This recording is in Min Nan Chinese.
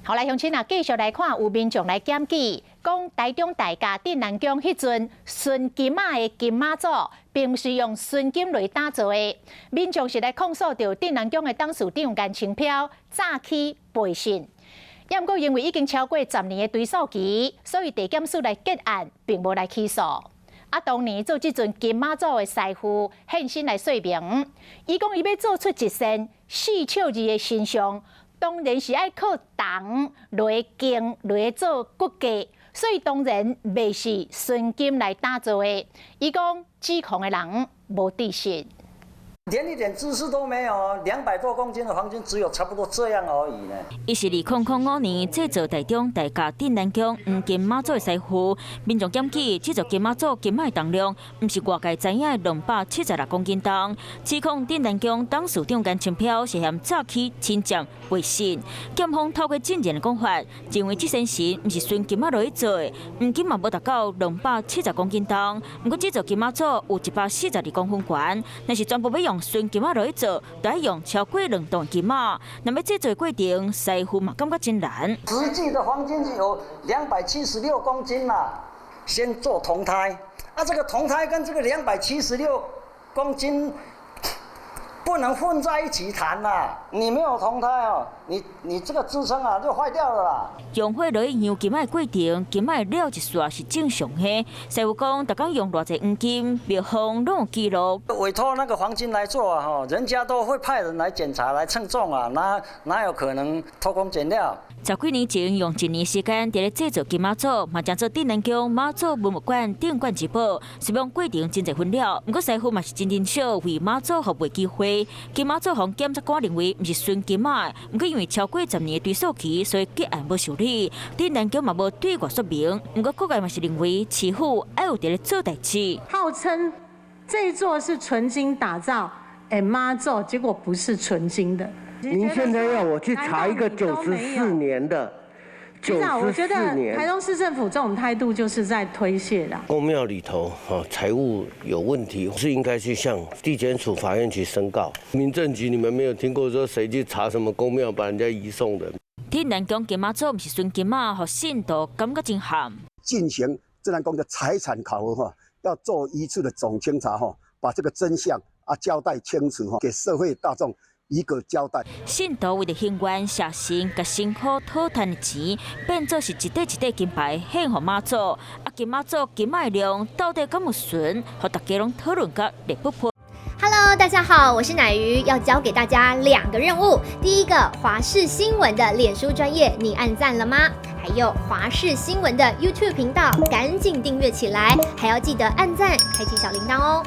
好來，鄉親啊，繼續來看有民眾來檢舉，講台中大甲鎮瀾宮彼尊純金仔的金媽祖，並毋是用純金來打造的。民眾是來控訴著鎮瀾宮的董事長顏清標詐欺背信。也毋過因為已經超過10年的追訴期，所以地檢署來結案，並無來起訴。啊，當年做這尊金媽祖的師傅現身來說明，伊講伊欲做出一身四尺二的神像，當然是愛靠銅來釘來做骨架，所以當然袂是純金來打造的。伊講指控的人無知識。連一點知識都沒有，200多公斤的黃金只有差不多這樣而已呢。伊是2005年製造台中大甲鎮瀾宮黃金媽祖的師傅，民眾檢舉製造金媽祖金仔重量，毋是外界知影的276公斤重，指控鎮瀾宮董事長顏清標涉嫌詐欺、侵佔、背信。檢方透過證人的講法，認為這尊神毋是純金仔落去做的，黃金嘛無達到270公斤重。毋過製造金媽祖有142公分懸，若是全部欲用純金仔落去做，就愛用超過2噸金仔。若欲製作過程，師傅嘛感覺真難。實際的黃金有276公斤啦，先做銅胎，啊，這個銅胎跟這個276公斤不能混在一起談啦。你沒有銅胎哦，你這個支撐啊就壞掉了啦。用火落去釀金仔的過程，金仔會了一煞是正常的。師傅講，逐工用偌濟黃金，廟方攏有記錄。委託那個黃金來做啊，吼，人家都會派人來檢查來稱重啊，哪有可能偷工減料？十幾年前，用一年時間佇咧製造金媽祖，嘛將做鎮瀾宮媽祖文物館鎮館之寶，希望過程真濟分了。毋過師傅嘛是真珍惜為媽祖服務機會。金媽祖予檢察官認為毋是純金仔，毋過因為超過十年的追訴期，所以結案無受理。鎮瀾宮嘛無對外說明。毋過各界嘛是認為市府愛有佇咧做代誌。號稱這座是純金打造，媽祖，結果不是純金的。您現在要我去查一個94年的，局長，我覺得台中市政府這種態度就是在推卸的。宮廟裡頭哈財務有問題，是應該去向地檢署、法院去申告。民政局，你們沒有聽過說誰去查什麼宮廟把人家移送的？鎮瀾宮金媽祖毋是純金仔，予信徒感覺真憾。進行鎮瀾宮的財產考核哈，要做一次的總清查哈，把這個真相啊交代清楚哈，給社會大眾一個交代。信徒為著還願謝神，共辛苦討趁的錢，變做是一塊一塊金牌獻予媽祖。啊，金媽祖金仔量到底敢有純？予大家攏討論甲熱噗噗。 Hello，大家好，我是乃瑜，要交給大家兩個任務。第一個，華視新聞的臉書專頁，你按讚了嗎？還有華視新聞的 YouTube 頻道，趕緊訂閱起來，還要記得按讚，開啟小鈴鐺哦。